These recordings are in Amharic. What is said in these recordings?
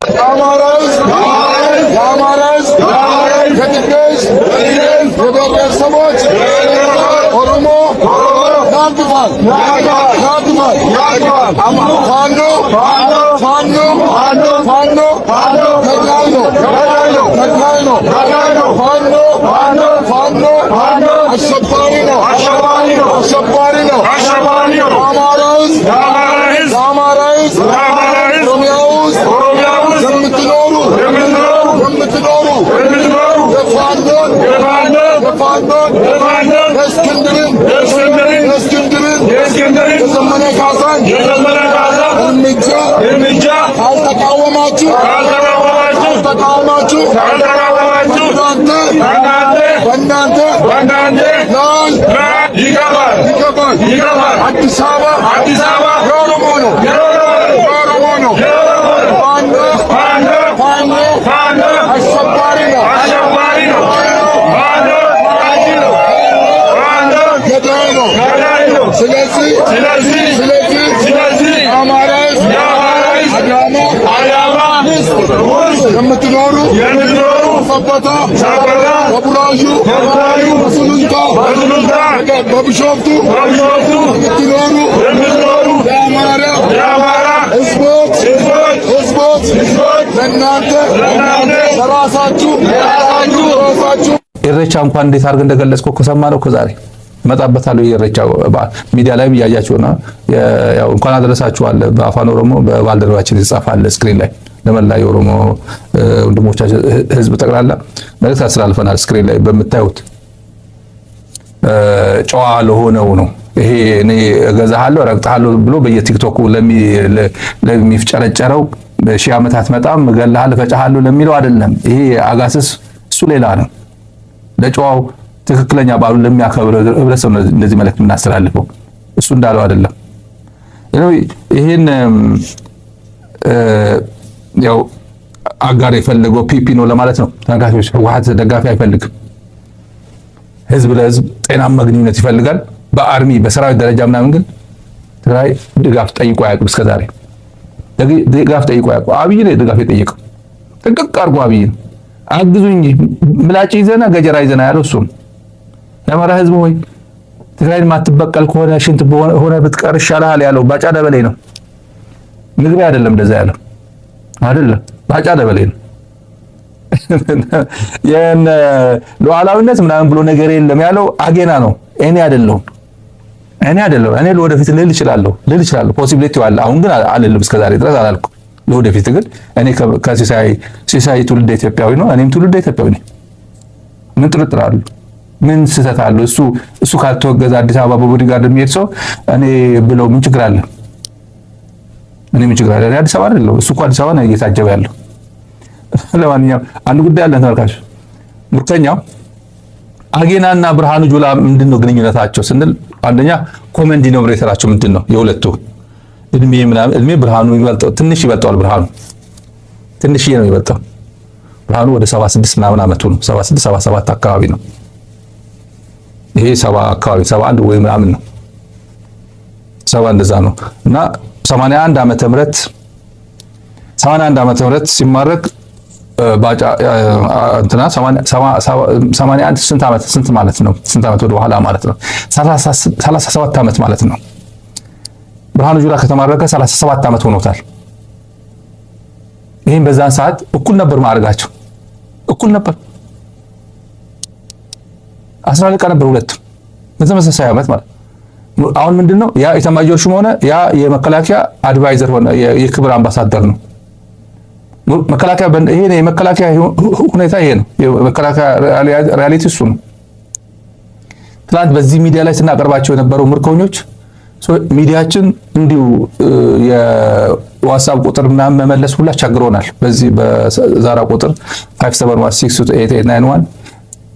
የአማራ ሕዝብ፣ የአማራ ሕዝብ፣ የትግራይ ሕዝብ፣ የብሔረሰቦች ኦሮሞ ያግፋል፣ ያግፋል። ፋኖ፣ ፋኖ፣ ፋኖ ገዳይ ነው፣ ገዳይ ነው። ፋኖ፣ ፋኖ አሸባሪ ነው፣ አሸባሪ ነው። የአማራ ሕዝብ፣ የአማራ ሕዝብ፣ ኦሮሚያ ውስጥ የምትኖሩ፣ የምትኖሩ የፋኖን፣ የፋኖን፣ የእስክንድርን፣ የእስክንድርን፣ የዘመነ ካሳን እርምጃ ካልተቃወማችሁ፣ ካልተቃወማችሁ በእናንተ፣ በእናንተ ላይ ይገባል። አዲስ አበባ የኦሮሞ ነው፣ የኦሮሞ ነው። ፋኖ፣ ፋኖ አሸባሪ ነው፣ ገዳይ ነው። ስለዚህ፣ ስለዚህ የአማራ ሕዝብ አዳማ ውስጥ የምትኖሩ፣ ሰበታ፣ በቡራዩ፣ በሱሉልታ፣ በቢሾፍቱ የምትኖሩ የአማራ ሕዝቦች፣ ሕዝቦች ለእናንተ ለራሳችሁ፣ ለራሳችሁ ኢሬቻ እንኳን እንዴት አድርገህ እንደገለጽከው ከሰማነው እኮ ዛሬ እመጣበታለሁ። የኢሬቻ በዓል ሚዲያ ላይም እያያችሁ ነው። ያው እንኳን አደረሳችሁ አለ በአፋን ኦሮሞ በባልደረባችን ይጻፋል screen ላይ። ለመላ የኦሮሞ ወንድሞቻችን ህዝብ ጠቅላላ መልእክት አስተላልፈናል። Screen ላይ በምታዩት ጨዋ ለሆነው ነው። ይሄ እኔ እገዛሃለሁ፣ እረግጥሃለሁ ብሎ በየቲክቶኩ ለሚፍጨረጨረው፣ ሺህ ዓመት አትመጣም፣ እገልሃለሁ፣ እፈጭሃለሁ ለሚለው አይደለም። ይሄ አጋስስ እሱ ሌላ ነው። ለጨዋው፣ ትክክለኛ በዓሉን ለሚያከብረው ህብረተሰብ ነው እንደዚህ መልእክት የምናስተላልፈው። እሱ እንዳለው አይደለም። ይሄን ያው አጋር የፈለገው PP ነው ለማለት ነው። ተመልካቾች፣ ህወሓት ደጋፊ አይፈልግም። ህዝብ ለህዝብ ጤናማ ግንኙነት ይፈልጋል። በ army በሰራዊት ደረጃ ምናምን ግን ትግራይ ድጋፍ ጠይቆ አያውቅም። እስከዛሬ ድጋፍ ጠይቆ አያውቅም። አብይ ነው ድጋፍ የጠየቀው። ጥንቅቅ አድርጎ አብይ ነው አግዙኝ፣ ምላጭ ይዘና ገጀራ ይዘና ያለው እሱ ነው። የአማራ ህዝብ ሆይ፣ ትግራይን ማትበቀል ከሆነ ሽንት ሆነ ብትቀር ይሻልሃል ያለው ባጫ ደበሌ ነው። ምግቤ አይደለም እንደዛ ያለው አይደለም፣ ባጫ ደበሌ ነው። የነ ሉዓላዊነት ምናምን ብሎ ነገር የለም ያለው አጌና ነው። እኔ አይደለሁም፣ እኔ አይደለሁም። እኔ ለወደፊት ልል እችላለሁ፣ possibility አለ። አሁን ግን አልልም፣ እስከዛሬ ድረስ አላልኩም። ለወደፊት ግን እኔ ከሲሳይ፣ ሲሳይ ትውልደ ኢትዮጵያዊ ነው፣ እኔም ትውልደ ኢትዮጵያዊ ነኝ። ምን ጥርጥር አለው? ምን ስህተት አለው? እሱ ካልተወገዘ አዲስ አበባ በ bodyguard የሚሄድ ሰው እኔ ብለው ምን ችግር አለ? እኔ ምን ችግር አለ? እኔ አዲስ አበባ አይደለሁም። እሱ እኮ አዲስ አበባ ነው እየታጀበ ያለው። ለማንኛውም አንድ ጉዳይ አለን ተመልካች። ምርኮኛው አጌናና ብርሃኑ ጁላ ምንድን ነው ግንኙነታቸው ስንል፣ አንደኛ common denominator ኣቸው ምንድን ነው? የሁለቱ እድሜ ምናምን፣ እድሜ ብርሃኑ ይበልጠው፣ ትንሽ ይበልጠዋል። ብርሃኑ ትንሽዬ ነው ይበልጠው። ብርሃኑ ወደ 76 ምናምን አመቱ ነው። 76፣ 77 አካባቢ ነው። ይሄ 70 አካባቢ፣ 71 ወይ ምናምን ነው። 70 እንደዛ ነው። እና 81 ዓመተ ምህረት፣ 81 ዓመተ ምህረት ሲማረክ ባጫ እንትና 81 ስንት ዓመት፣ ስንት ማለት ነው? ስንት ዓመት ወደ ኋላ ማለት ነው? 37 ዓመት ማለት ነው። ብርሃኑ ጁላ ከተማረከ 37 ዓመት ሆኖታል። ይህም በዛን ሰዓት እኩል ነበር፣ ማዕረጋቸው እኩል ነበር። 10 አለቃ ነበር ሁለቱም በተመሳሳይ ዓመት ማለት። አሁን ምንድነው፣ ያ ኤታማዦር ሹም ሆነ፣ ያ የመከላከያ advisor ሆነ፣ የክብር አምባሳደር ነው። መከላከያ ይሄ ነው፣ የመከላከያ ሁኔታ ይሄ ነው። የመከላከያ reality እሱ ነው። ትናንት በዚህ ሚዲያ ላይ ስናቀርባቸው የነበረው ምርኮኞች፣ ሚዲያችን እንዲሁ የዋትስአፕ ቁጥር ምናምን መመለስ ሁላ ቸግሮናል። በዚህ በዛራ ቁጥር 57168891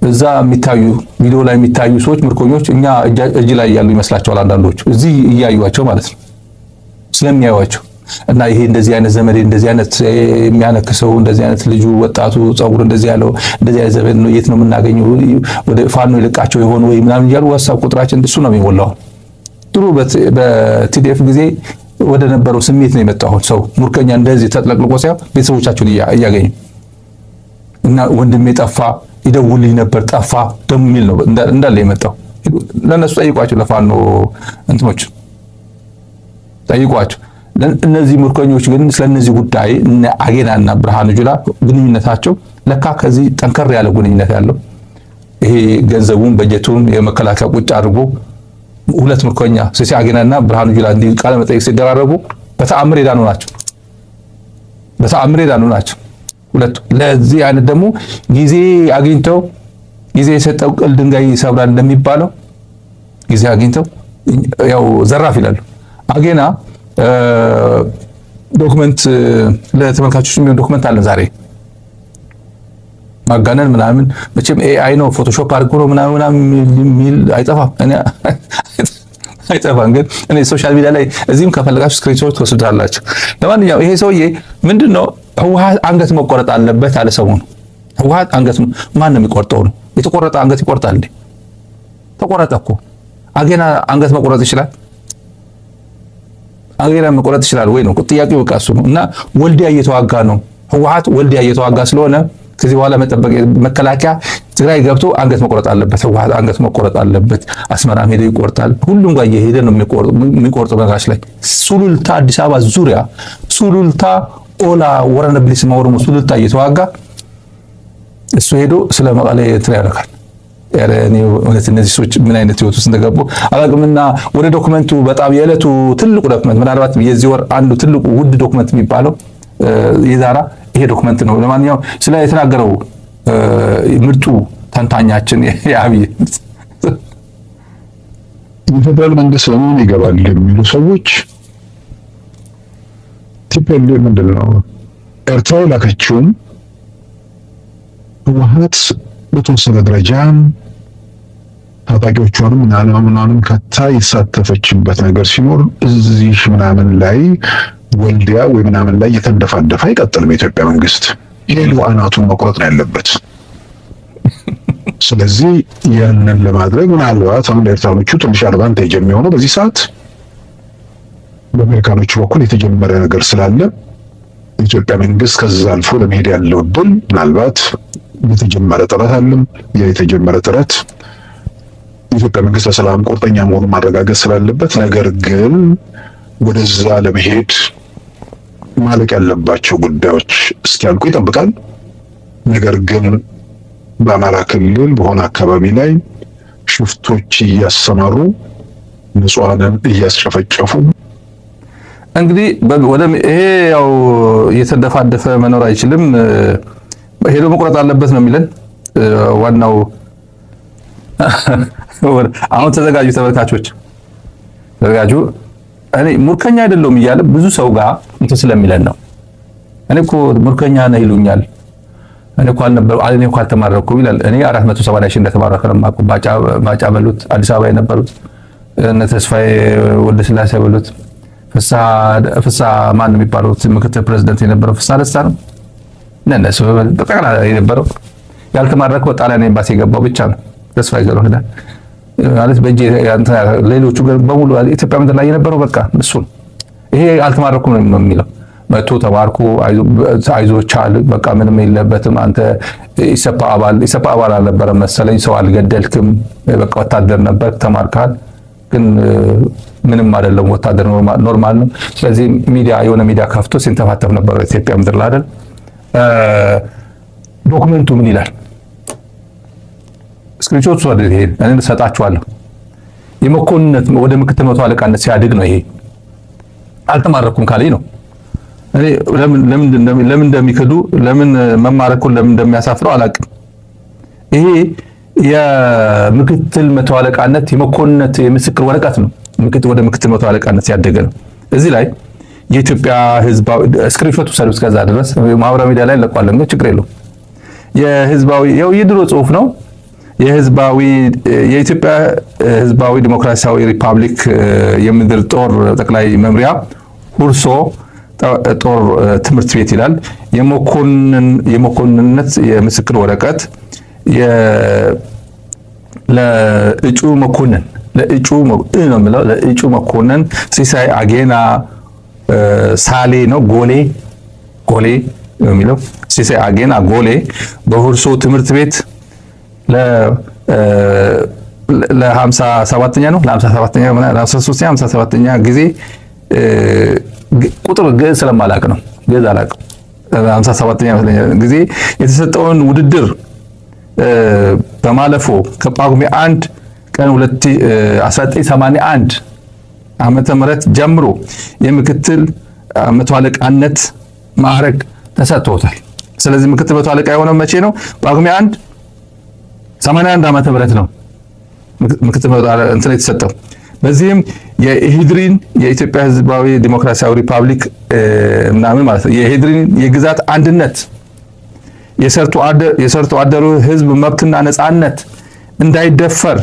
እዛ የሚታዩ፣ ቪዲዮ ላይ የሚታዩ ሰዎች፣ ምርኮኞች እኛ እጅ ላይ ያሉ ይመስላቸዋል። አንዳንዶቹ እዚህ እያዩዋቸው ማለት ነው፣ ስለሚያዩዋቸው እና ይሄ እንደዚህ አይነት ዘመዴ፣ እንደዚህ አይነት የሚያነክሰው፣ እንደዚህ አይነት ልጁ፣ ወጣቱ ፀጉር እንደዚህ ያለው፣ እንደዚህ አይነት ዘመድ ነው፣ የት ነው የምናገኘው? ወደ ፋኖ ይልቃቸው የሆኑ ወይ ምናምን እያሉ ዋትስአፕ ቁጥራችን እሱ ነው የሚሞላው። ድሮ በ TDF ጊዜ ወደ ነበረው ስሜት ነው የመጣው። አሁን ሰው ምርኮኛ እንደዚህ ተጥለቅልቆ ሳይሆን ቤተሰቦቻቸውን እያገኙ እና ወንድሜ ጠፋ፣ ይደውልኝ ነበር፣ ጠፋ ደግሞ የሚል ነው እንዳለ የመጣው። ለእነሱ ጠይቋቸው፣ ለፋኖ እንትኖች ጠይቋቸው። እነዚህ ምርኮኞች ግን ስለነዚህ ጉዳይ እነ አጌናና ብርሃኑ ጁላ ግንኙነታቸው ለካ ከዚህ ጠንከር ያለ ግንኙነት ያለው፣ ይሄ ገንዘቡን በጀቱን የመከላከያ ቁጭ አድርጎ ሁለት ምርኮኛ ሲሳይ አጌናና ብርሃኑ ጁላ እንዲህ ቃለ መጠይቅ ሲደራረጉ በተአምር የዳኑ ናቸው። በተአምር የዳኑ ናቸው ሁለቱ። ለዚህ አይነት ደግሞ ጊዜ አግኝተው፣ ጊዜ የሰጠው ቅል ድንጋይ ይሰብራል እንደሚባለው፣ ጊዜ አግኝተው ያው ዘራፍ ይላሉ። አጌና document ለተመልካቾች የሚሆን document አለን ዛሬ። ማጋነን ምናምን መቼም AI ነው፣ Photoshop አድርጎ ነው ምናምን ምናምን የሚል አይጠፋም፣ እኔ አይጠፋም። ግን እኔ social media ላይ እዚህም ከፈለጋችሁ screenshot ትወስዳላችሁ። ለማንኛውም ይሄ ሰውዬ ምንድን ነው፣ ህወሓት አንገት መቆረጥ አለበት አለ ሰሞኑ። ህወሓት አንገት ማን ነው የሚቆርጠው ነው? የተቆረጠ አንገት ይቆርጣል እንዴ? ተቆረጠ እኮ። አጌና አንገት መቆረጥ ይችላል? አጌና መቆረጥ ይችላል ወይ ነው ጥያቄው። በቃ እሱ ነው። እና ወልዲያ እየተዋጋ ነው፣ ህወሓት ወልዲያ እየተዋጋ ስለሆነ ከዚህ በኋላ መጠበቅ መከላከያ ትግራይ ገብቶ አንገት መቆረጥ አለበት። ህወሓት አንገት መቆረጥ አለበት። አስመራም ሄደ ይቆርጣል። ሁሉም ጋር እየሄደ ነው የሚቆርጠው። በነገራችን ላይ ሱሉልታ፣ አዲስ አበባ ዙሪያ ሱሉልታ፣ ኦላ ወረነ ብሊስማ ኦሮሞ ሱሉልታ እየተዋጋ እሱ ሄዶ ስለ መቀሌ እንትን ያደርጋል። ኧረ እኔ እውነት እነዚህ ሰዎች ምን አይነት ህይወት ውስጥ እንደገቡ አላውቅምና ወደ document ኡ፣ በጣም የዕለቱ ትልቁ document፣ ምናልባት የዚህ ወር አንዱ ትልቁ ውድ document የሚባለው የዛራ ይሄ document ነው። ለማንኛውም ስለ የተናገረው ምርጡ ተንታኛችን የአብይ የፌዴራል መንግስት ለምን ይገባል የሚሉ ሰዎች TPLF ምንድን ነው ኤርትራ የላከችውን ህወሓት በተወሰነ ደረጃ ታጣቂዎቿንም ምናምን ምናምን ከታ የተሳተፈችበት ነገር ሲኖር እዚህ ምናምን ላይ ወልዲያ ወይ ምናምን ላይ እየተንደፋደፈ አይቀጥልም። የኢትዮጵያ መንግስት ሄዶ አናቱን መቁረጥ ነው ያለበት። ስለዚህ ያንን ለማድረግ ምናልባት አሁን ለኤርትራኖቹ ትንሽ advantage የሚሆነው በዚህ ሰዓት በአሜሪካኖቹ በኩል የተጀመረ ነገር ስላለ የኢትዮጵያ መንግስት ከዛ አልፎ ለመሄድ ያለው እድል ምናልባት የተጀመረ ጥረት አለም። ያ የተጀመረ ጥረት የኢትዮጵያ መንግስት ለሰላም ቁርጠኛ መሆኑን ማረጋገጥ ስላለበት፣ ነገር ግን ወደዛ ለመሄድ ማለቅ ያለባቸው ጉዳዮች እስኪያልቁ ይጠብቃል። ነገር ግን በአማራ ክልል በሆነ አካባቢ ላይ ሽፍቶች እያሰማሩ ንጹሐንን እያስጨፈጨፉ እንግዲህ ወደ ይሄ ያው እየተደፋደፈ መኖር አይችልም። ሄዶ መቁረጥ አለበት ነው የሚለን ዋናው። አሁን ተዘጋጁ ተመልካቾች፣ ተዘጋጁ። እኔ ሙርከኛ አይደለሁም እያለ ብዙ ሰው ጋር እንትን ስለሚለን ነው። እኔ እኮ ሙርከኛ ነህ ይሉኛል። እኔ እኮ አልነበረ እኔ እኮ አልተማረኩም ይላል። እኔ 480 ሺህ እንደተማረከ ነው የማውቀው። ባጫ ባጫ በሉት፣ አዲስ አበባ የነበሩት እነ ተስፋዬ ወልደ ስላሴ በሉት፣ ፍስሐ ማን ነው የሚባሉት ምክትል ፕሬዚደንት የነበረው ፍስሐ ደስታ ነው። እነሱ በጠቅላላ የነበረው ያልተማረከው ጣሊያን ኤምባሲ የገባው ብቻ ነው። ተስፋዬ ገብረኪዳን ማለት በእጅ፣ ሌሎቹ በሙሉ ኢትዮጵያ ምድር ላይ የነበረው በቃ እሱ ነው። ይሄ አልተማረኩም ነው የሚለው። መቶ ተማርኩ፣ አይዞ ቻል፣ በቃ ምንም የለበትም። አንተ ኢሰፓ አባል አልነበረም መሰለኝ፣ ሰው አልገደልክም፣ በቃ ወታደር ነበር፣ ተማርከሃል፣ ግን ምንም አይደለም፣ ወታደር normal ነው። ስለዚህ ሚዲያ የሆነ ሚዲያ ከፍቶ ሲንተፋተፍ ነበር ኢትዮጵያ ምድር ላይ አይደል? Document ኡ ምን ይላል? Screenshot ወደ ይሄ እኔ እሰጣችኋለሁ። የመኮንነት ወደ ምክትል መቶ አለቃነት ሲያድግ ነው ይሄ። አልተማረኩም ካለኝ ነው። እኔ ለምን ለምን እንደሚክዱ፣ ለምን መማረኩን ለምን እንደሚያሳፍረው አላውቅም። ይሄ የምክትል መቶ አለቃነት የመኮንነት የምስክር ወረቀት ነው። ወደ ምክትል መቶ አለቃነት ሲያደገ ነው። እዚህ ላይ የኢትዮጵያ ህዝባዊ screenshot ውሰዱ። እስከዛ ድረስ ማህበራዊ ሚዲያ ላይ እንለቀዋለን፣ ግን ችግር የለውም። የህዝባዊ ያው የድሮ ጽሁፍ ነው። የኢትዮጵያ ህዝባዊ ዲሞክራሲያዊ ሪፐብሊክ የምድር ጦር ጠቅላይ መምሪያ ሁርሶ ጦር ትምህርት ቤት ይላል። የመኮንንነት የምስክር ወረቀት ለእጩ መኮንን፣ ለእጩ ነው የሚለው፣ ለእጩ መኮንን ሲሳይ አጌና ሳሌ ነው፣ ጎሌ ጎሌ ነው የሚለው፣ ሲሳይ አጌና ጎሌ በሁርሶ ትምህርት ቤት ለ57ኛ ነው፣ ለ57ኛ፣ ለ53ኛ፣ 57ኛ ጊዜ፣ ቁጥር ግዕዝ ስለማላቅ ነው፣ ግዕዝ አላቅም፣ 57ኛ ጊዜ የተሰጠውን ውድድር በማለፎ ከጳጉሜ 1 ቀን 1981 ዓመተ ምህረት ጀምሮ የምክትል መቶ አለቃነት ማዕረግ ተሰጥቶታል። ስለዚህ ምክትል መቶ አለቃ የሆነው መቼ ነው? ጳጉሜ 1 81 ዓመተ ምህረት ነው ምክትል መቶ እንትን የተሰጠው። በዚህም የኢሂድሪን፣ የኢትዮጵያ ሕዝባዊ ዲሞክራሲያዊ ሪፐብሊክ ምናምን ማለት ነው፣ የኢሂድሪን የግዛት አንድነት፣ የሰርቶ አደሩ ሕዝብ መብትና ነጻነት እንዳይደፈር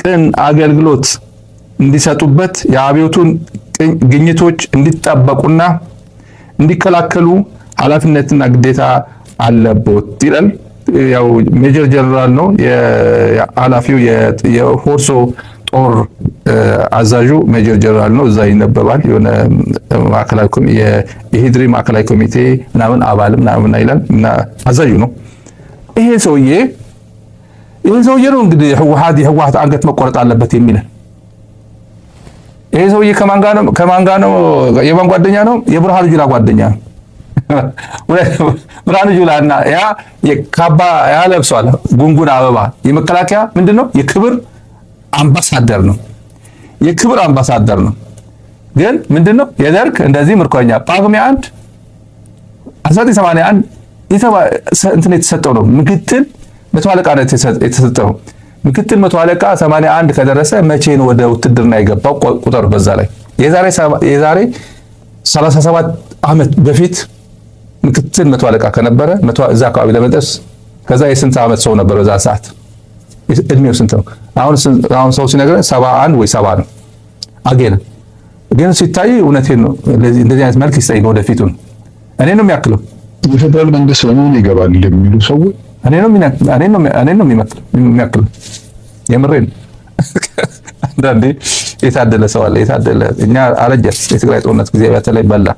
ቅን አገልግሎት እንዲሰጡበት፣ የአብዮቱን ግኝቶች እንዲጠበቁና እንዲከላከሉ ኃላፊነትና ግዴታ አለቦት ይላል። ያው ሜጀር ጀነራል ነው ኃላፊው፣ የሆርሶ ጦር አዛዡ ሜጀር ጀነራል ነው። እዛ ይነበባል። የሆነ ማዕከላዊ የኢሂድሪ ማዕከላዊ ኮሚቴ ምናምን አባል ምናምን ይላል እና አዛዡ ነው። ይሄ ሰውዬ ነው እንግዲህ ህወሓት፣ የህወሓት አንገት መቆረጥ አለበት የሚለን። ይሄ ሰውዬ ከማን ጋር ነው? ከማን ጋር ነው? የማን ጓደኛ ነው? የብርሃኑ ጁላ ጓደኛ ነው። ብርሃኑ ጁላ እና ያ ካባ ያ ለብሷል፣ ጉንጉን አበባ፣ የመከላከያ ምንድነው? የክብር አምባሳደር ነው። የክብር አምባሳደር ነው። ግን ምንድነው? የደርግ እንደዚህ ምርኮኛ፣ ጳጉሜ 1 1981 እንትን የተሰጠው ነው። ምክትል መቶ አለቃ ነው የተሰጠው። ምክትል መቶ አለቃ 81 ከደረሰ መቼ ነው ወደ ውትድርና የገባው? ቁጥር በዛ ላይ የዛሬ 37 ዓመት በፊት ምክትል መቶ አለቃ ከነበረ እዛ አካባቢ ለመድረስ ከዛ የስንት ዓመት ሰው ነበር? በዛ ሰዓት እድሜው ስንት ነው? አሁን ሰው ሲነግረን 71 ወይ 70 ነው። አጌን ግን ሲታይ እውነቴን ነው። እንደዚህ አይነት መልክ ይስጠኝ ወደፊቱ ነው። እኔ ነው የሚያክለው። የፌዴራል መንግስት ለምን ይገባል የሚሉ ሰዎች እኔ ነው የሚያክለው። የምሬን፣ አንዳንዴ የታደለ ሰው አለ። የታደለ፣ እኛ አረጀን። የትግራይ ጦርነት ጊዜ በተለይ በላ።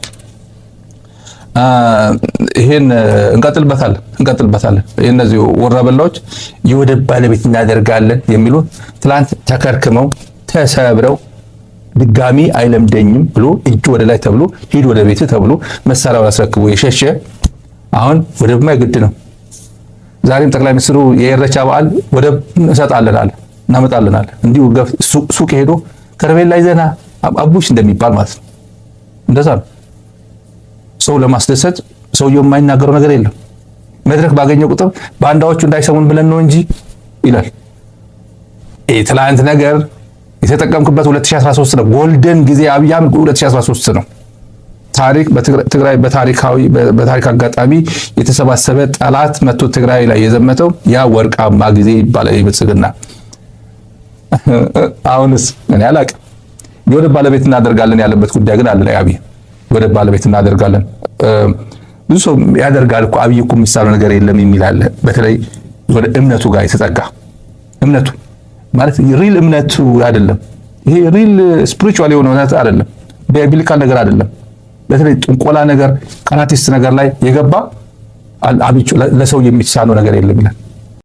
ይሄን እንቀጥልበታለን እንቀጥልበታለን። እነዚህ ወረበላዎች የወደብ ባለቤት እናደርጋለን የሚሉ ትላንት ተከርክመው ተሰብረው ድጋሚ አይለምደኝም ብሎ እጁ ወደ ላይ ተብሎ ሂድ ወደ ቤት ተብሎ መሳሪያውን አስረክቦ የሸሸ አሁን ወደብማ ግድ ነው። ዛሬም ጠቅላይ ሚኒስትሩ የኢሬቻ በዓል ወደብ እንሰጣለን አለ፣ እናመጣለን አለ። እንዲሁ ሱቅ ሄዶ ከረሜላ ይዘና አቡሽ እንደሚባል ማለት ነው። እንደዛ ነው። ሰው ለማስደሰት ሰውየው የማይናገረው ነገር የለም። መድረክ ባገኘው ቁጥር ባንዳዎቹ እንዳይሰሙን ብለን ነው እንጂ ይላል። የትላንት ነገር የተጠቀምክበት 2013 ነው። Golden ጊዜ አብይ አህመድ 2013 ነው። ታሪክ በትግራይ በታሪካዊ በታሪክ አጋጣሚ የተሰባሰበ ጠላት መጥቶ ትግራይ ላይ የዘመተው ያ ወርቃማ ጊዜ ይባላል የብልጽግና። አሁንስ እኔ አላቅም። የወደብ ባለቤት እናደርጋለን ያለበት ጉዳይ ግን አለ። አብይ ወደብ ባለቤት እናደርጋለን፣ ብዙ ሰው ያደርጋል እኮ፣ አብይ እኮ የሚሳለው ነገር የለም የሚል አለ። በተለይ ወደ እምነቱ ጋር የተጠጋ፣ እምነቱ ማለት real እምነቱ አይደለም። ይሄ real spiritual የሆነ እምነት አይደለም። Biblical ነገር አይደለም። በተለይ ጥንቆላ ነገር፣ ቀናቲስት ነገር ላይ የገባ አብይ ለሰው የሚሳነው ነገር የለም ይላል።